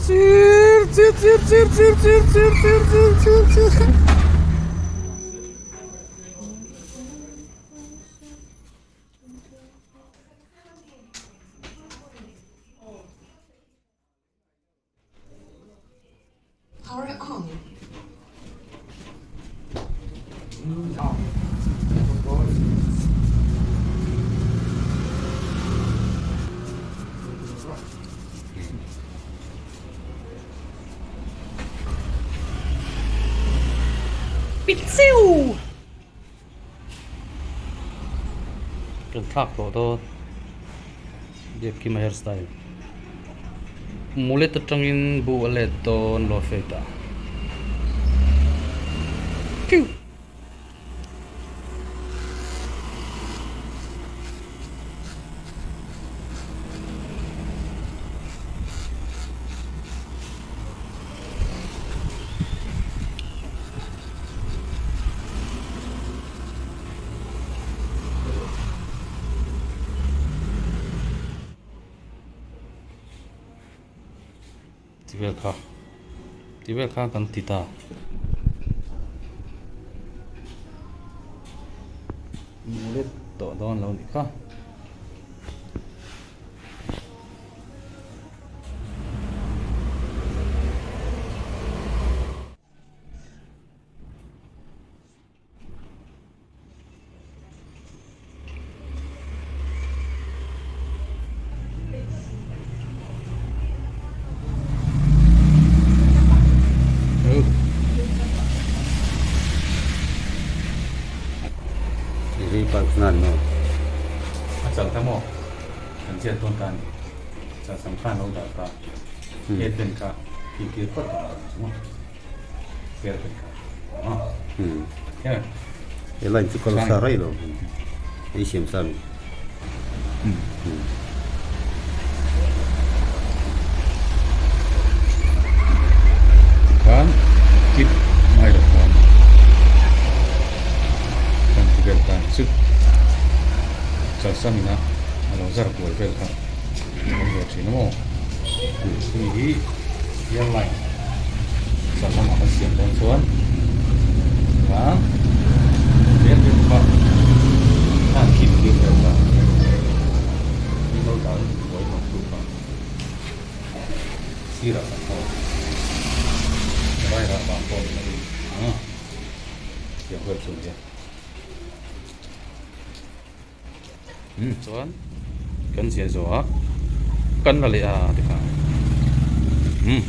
Sir sir sir sir sir sir sir sir sir sir sir. Kan thlak tawh dawn Biakkima hairstyle Mullet atangin bu a let dawn lo fate ah Ti vel kha ti vel kha kan ti ta. Mulet tawh dawn lo nih kha. A chal kha maw kan chiat dawn ta a ni chal sam khan lo dah ta headband kha tih tir phawt tur a ni maw hair band kha He line chu kal sa raih lo ei siam sa ni. Tikhan clip ngai lo khan kan ti vel khan chu chalsam ina a lo zar kual vel kha a awm ve thin a maw hei hi airline chal lamah kan siam dawn chuan kha vel vel kha khan khim tir vel kha ni lo dan buai hnawk tu kha sirah kan haw rairah vang pawh ni lovin a tiang vel chu nia umm chuan kan ziah zawh a kan la leh a tikhan umm.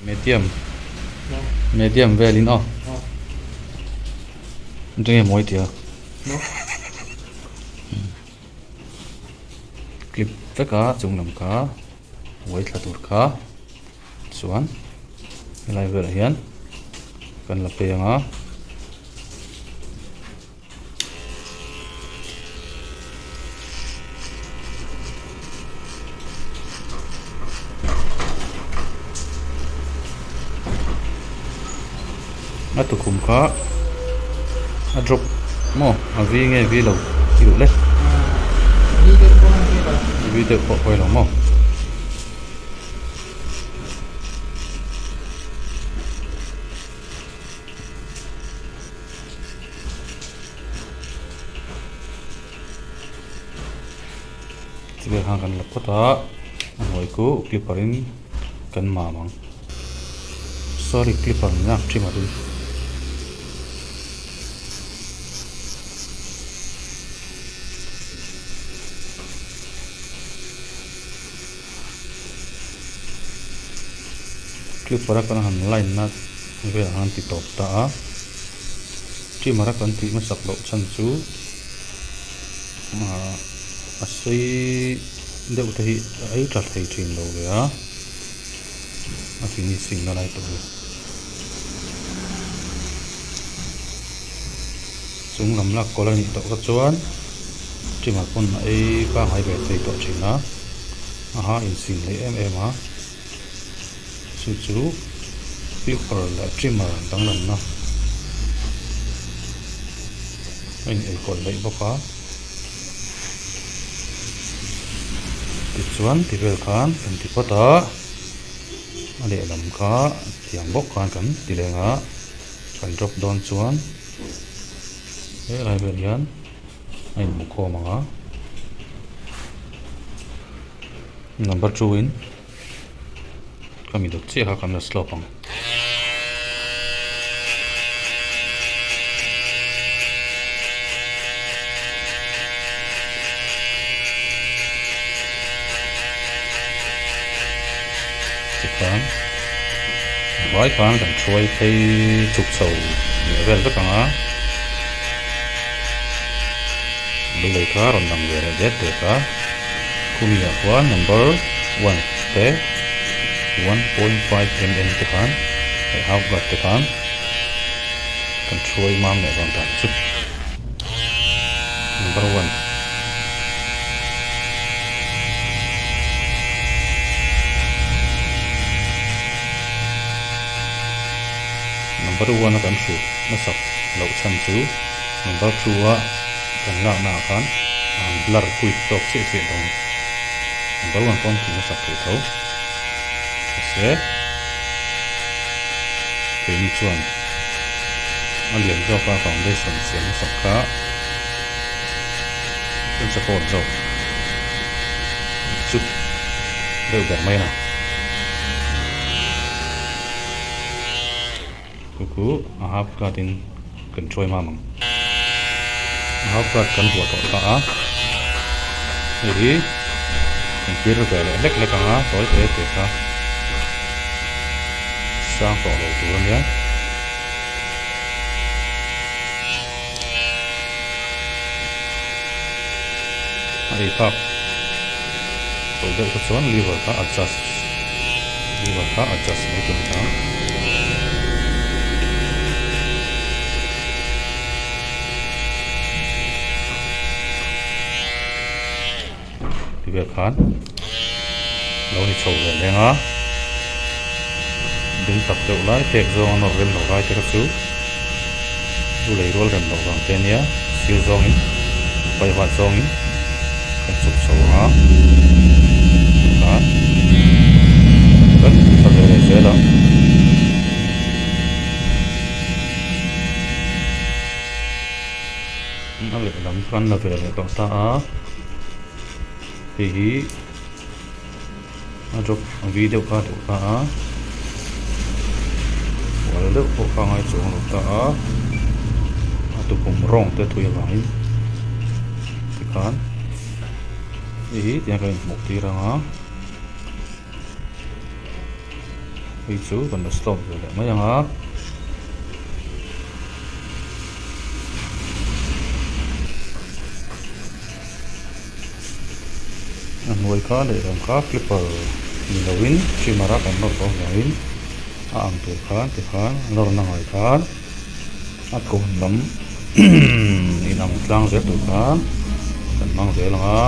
Medium medium velin aw enge mawi tia clip vek a chung lam kha uai thla tur kha chuan helai velah hian kan la peng a. A tukhum kha a drop maw a vi nge vi lo i duh le vi deuh pawh pawi lo maw. Chibai khan kan la phawt a a hnuai chu clipper in kan mam ang sorry clipper ni a trimmer in. Clipper a kan han line na velah khan ti tawp ta a trimmer a kan tih hmasak loh chhan chu. A sei deuh te hi a ei tha thei thin lo ve a, a finishing na lai tawh hi. Chung lam lak kawl a nih tawh kha chuan trimmer pawn a ei pangngai ve thei tawh thin a, a ha insin leh em em a, chu chu clipper leh trimmer danglamna a in eikawl daih bawk a. Tichuan ti vel khan kan ti phawt a, a lehlam kha tiang bawk khan kan ti leng a, kan drop dawn chuan helai vel hian a inhmu khawm ang a, number two in ka mi dawt chiah kha kan la slope ang. Tikhan vai khan kan hruai phei chhuk chho leh vel vek ang a lulei kha rawn lang ve leh det det a khumi ah khuan number one te 1.5mm te khan leh half guard te khan kan hruai mam leh dawn ta chu number one number one a kan hrut hmasak loh chhan chu number two a kan lakna ah khan a han blur kuit tawk chiah chiah dawn number one pawn tih hmasak thei tho mahse keini chuan a lian zawk a foundation siam hmasak kha kan support zawk chu deuh ber mai a Chu chu a half guard in kan hruai mam ang. A half guard kan vuah tawh ta a, hei hi kan kir ve leh hlek hlek ang a, tawi te te kha sang tawh lo tur a nia. A ei phak tawh deuh kha chuan lever kha adjust lever kha adjust mai tur ta. Ti vel khan lo ni chho ve leng a dum tak deuh lai pek zawng a nawr rem loh lai te kha chu zu lei rual rem loh vang te ania sir zawngin paivat zawngin kan chhuk chho ang a tikhan kan tha ve leh zel ang. A lehlam khan la ve leh tawh ta a hei hi a drop a vi deuh kha a duh ta a ual deuh pawh kha a ngai chuang lo ta a a tukhum rawng te thui avangin tikhan hei hi tiang kan inhmuh tir ang a hei chu kan la stop ve leh mai ang a. A hnuai kha lehlam kha clipper ni lovin trimmer a kan nawr tawh avangin a ang tur khan tikhan a nawr na ngai khan a kawn lam inang tlang zel tur khan kan hmang zel ang a.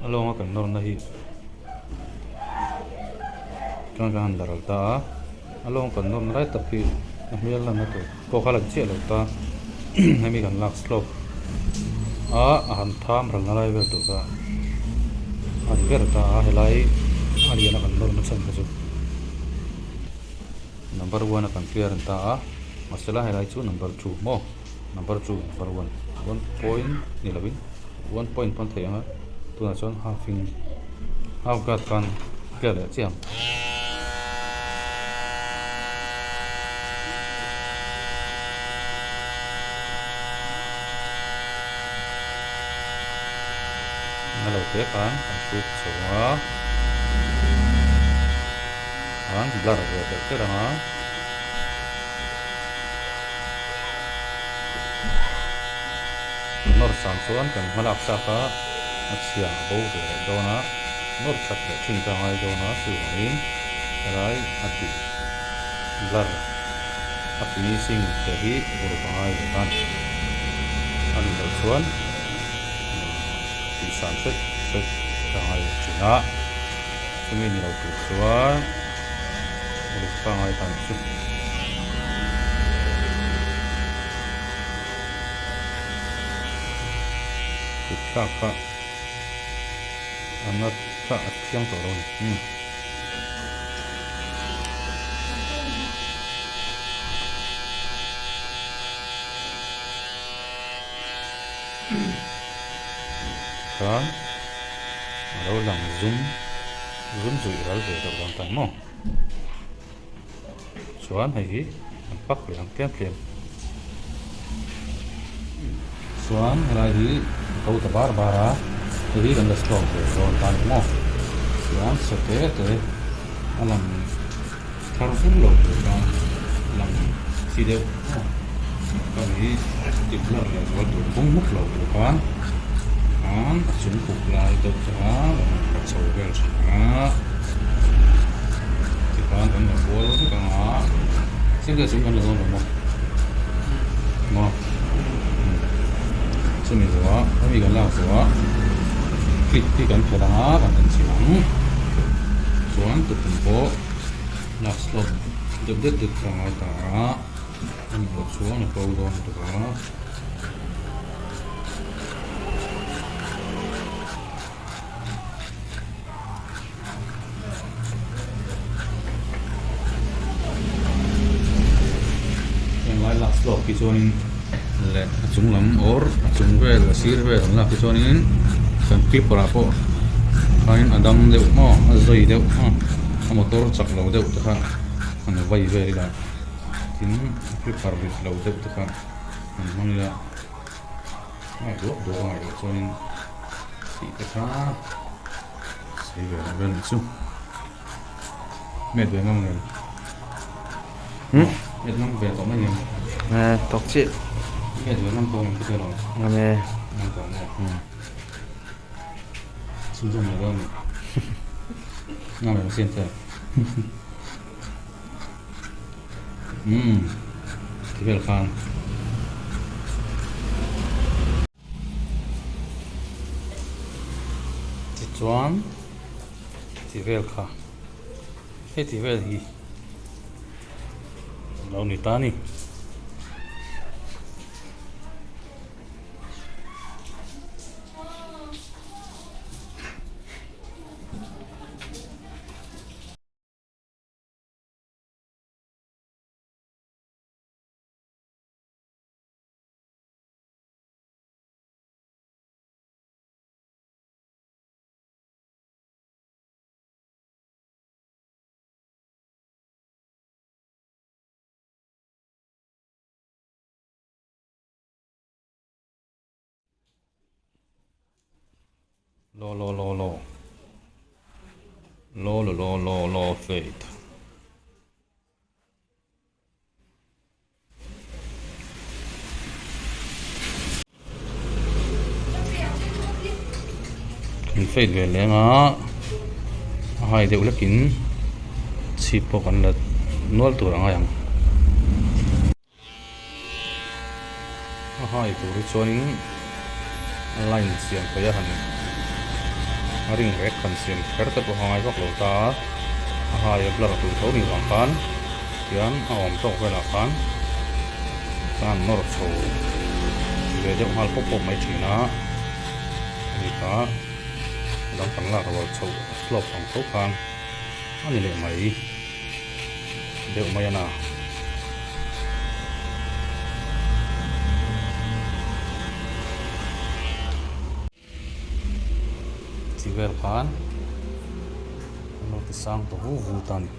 A lawnga kan nawrna hi chuan kan han la ral ta a a lawng kan nawrna lai tak hi a hmel lanna tur pawh kha a lang chiah lo ta hemi kan lak slope a a han tham ralna lai vel tur kha a ni ber ta a helai a lian a kan nawrna chhan kha chu number one a kan clear an ta a mahse helai chu number two maw number two number one one point ni lovin. One point pawn theih ang a, tunah chuan half in half guard khan clear leh chiah ang. A lo te khan kan hrut chho a, khan blur ve telh telh ang a. Nawr sang chuan kan hma lak chak a, a chhia a bo ve leh dawn a, nawr that leh thin ka ngai dawn a, chuvangin helai a tih blur a finishing te hi uluk a ngai ve tan a nih loh chuan tih san hret hret ka ngai ve thin a, chumi ni lo tur chuan uluk ka ngai tan chu. Kut thlak kha a na kha a thiang tawh lo a ni. Umm. Tikhan a lo lang zum zum zuih ral ve deuh dawn ta maw? Chuan hei hi an pak leh ang tlem tlem. Chuan helai hi a ko ta bar bar a, hei hi kan la strong ve dawn ta ni maw. Chuan chhe te te a lang thar vur lo tur khan a lang thi deuh maw. Hemi hi ti blur leh zual tur bung hmuk lo tur khan khan a chung kuk lai deuh te kha kan han khat chho vel thin a. Tikhan kan la kual vek ang a, thil te chung kan la dawn lo maw? Maw? Chumi zawh hemi kan lak zawh clip hi kan phelh ang a, kan en chhin ang. Chuan tukhum pawh lak slot deuh det det kha a ngai ta a, a nih loh chuan a bo dawn lutuk a. Heng lai lak slawk hi chuanin leh a chung lam or a chung vel a sir vel an lak hi chuanin kan clipper ah pawh khanin a dam deuh maw a zawi deuh a a motor chak lo deuh te kha han vai vel ila tin clipper rit lo deuh te kha han hmang ila. Ngai duak duak a ngaih loh chuanin tih te kha sawi ve loh vel chu met ve ngam ngem met ngam ve tawh mai ngem tawk chiah met ve ngam tawh ngem te lo ngam e ngam tawh maw chhunzawm leh dawn ni ngam em siam te Umm ti vel khan. Tichuan ti vel kha hei ti vel hi lo ni ta a ni. Law law law law law law law law law fate Kan fate ve leng a a hai deuh lekin chhip pawh kan la nual tur a ngai ang. A hai tur hi chuanin a line siam theih a han a ring rek han siam kher te pawh a ngai vak lo ta a a hai a blur tur tho ni vang khan tian a awm tawk velah khan khan nawr chho ve deuh nghal pawp pawp mai thin a hei kha dang kan lak rual chhoh slope ang tho khan a ni leh mai. deuh mai a na. Chi vel khan an lo ti sang ta vu vu ta a ni.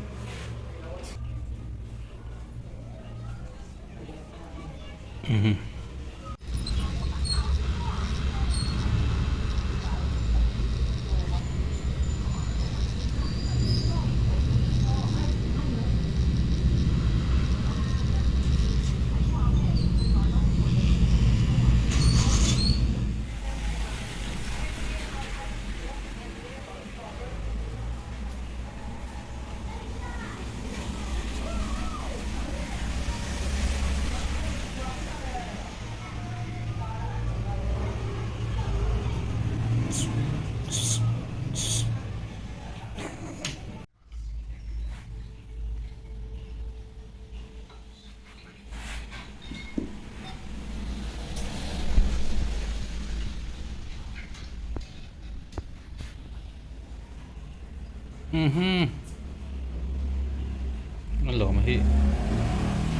A lawm hi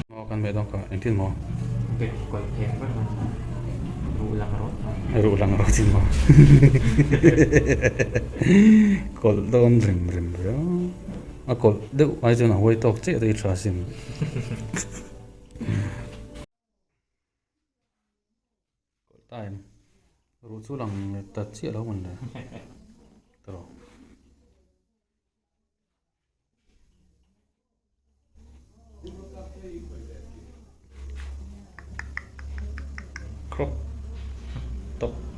maw kan ve dawn kha engtin maw ruh lang rawh chin maw kawlh dawn rem rem riau a kawlh deuh ai chuan a huai tawk chiah te hi tha sin. Time ruh chu lang ta chiah lo man le tawh. Crop top.